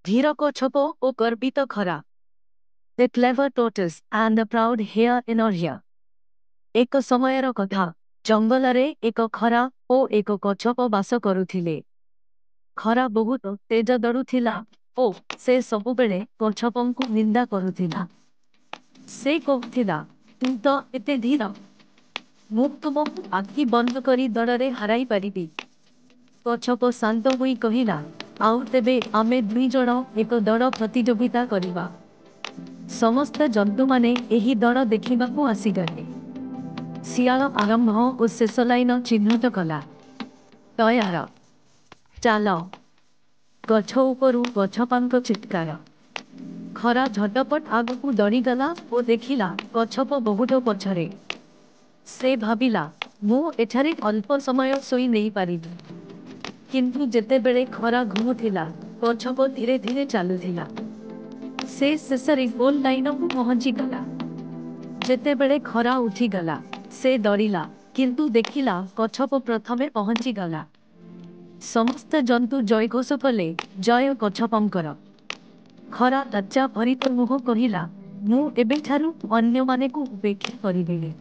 ଧୀର କଚ୍ଛପ ଓ ଗର୍ବିତ ଖରା। The clever tortoise and the proud hare in Oriya. ଏକ ସମୟର କଥା, ଜଙ୍ଗଲରେ ଏକ ଖରା ଓ ଏକ କଚ୍ଛପ ବାସ କରୁଥିଲେ। ଖରା ବହୁତ ତେଜ ଦୌଡ଼ୁଥିଲା ଓ ସେ ସବୁବେଳେ କଚ୍ଛପଙ୍କୁ ନିନ୍ଦା କରୁଥିଲା। ସେ କହୁଥିଲା, "ତୁ ତ ଏତେ ଧୀର। ମୁଁ ତୁମକୁ ଆଖି ବନ୍ଦ କରି ଦୌଡ଼ରେ ହରାଇ ପାରିବି।" କଚ୍ଛପ ଶାନ୍ତ ହୋଇ କହିଲା, "ଆଉ ତେବେ ଆମେ ଦୁଇଜଣ ଏକ ଦୌଡ଼ ପ୍ରତିଯୋଗିତା କରିବା।" ସମସ୍ତ ଜନ୍ତୁମାନେ ଏହି ଦୌଡ଼ ଦେଖିବାକୁ ଆସିଗଲେ। ଶିଆଳ ଆରମ୍ଭ ଓ ଶେଷ ଲାଇନ ଚିହ୍ନଟ କଲା। "ତୟାର! ଚାଲ!" ଗଛ ଉପରୁ କଚ୍ଛପଙ୍କ ଚିତ୍କାର। ଖରା ଝଟପଟ ଆଗକୁ ଦୌଡ଼ିଗଲା ଓ ଦେଖିଲା କଚ୍ଛପ ବହୁତ ପଛରେ। ସେ ଭାବିଲା, "ମୁଁ ଏଠାରେ ଅଳ୍ପ ସମୟ ଶୋଇ ନେଇପାରିବି।" କିନ୍ତୁ ଯେତେବେଳେ ଖରା ଘୁମୁଥିଲା, କଚ୍ଛପ ଧୀରେ ଧୀରେ ଚାଲୁଥିଲା। ସେ ଶେଷରେ ଗୋଲ ଲାଇନକୁ ପହଞ୍ଚିଗଲା। ଯେତେବେଳେ ଖରା ଉଠିଗଲା, ସେ ଦୌଡ଼ିଲା, କିନ୍ତୁ ଦେଖିଲା କଚ୍ଛପ ପ୍ରଥମେ ପହଞ୍ଚିଗଲା। ସମସ୍ତ ଜନ୍ତୁ ଜୟଘୋଷ କଲେ, "ଜୟ କଚ୍ଛପଙ୍କର!" ଖରା ଲଜ୍ଜା ଭରିତ ମୁହଁ କହିଲା, "ମୁଁ ଏବେଠାରୁ ଅନ୍ୟମାନଙ୍କୁ ଉପେକ୍ଷା କରିଦେଲି।"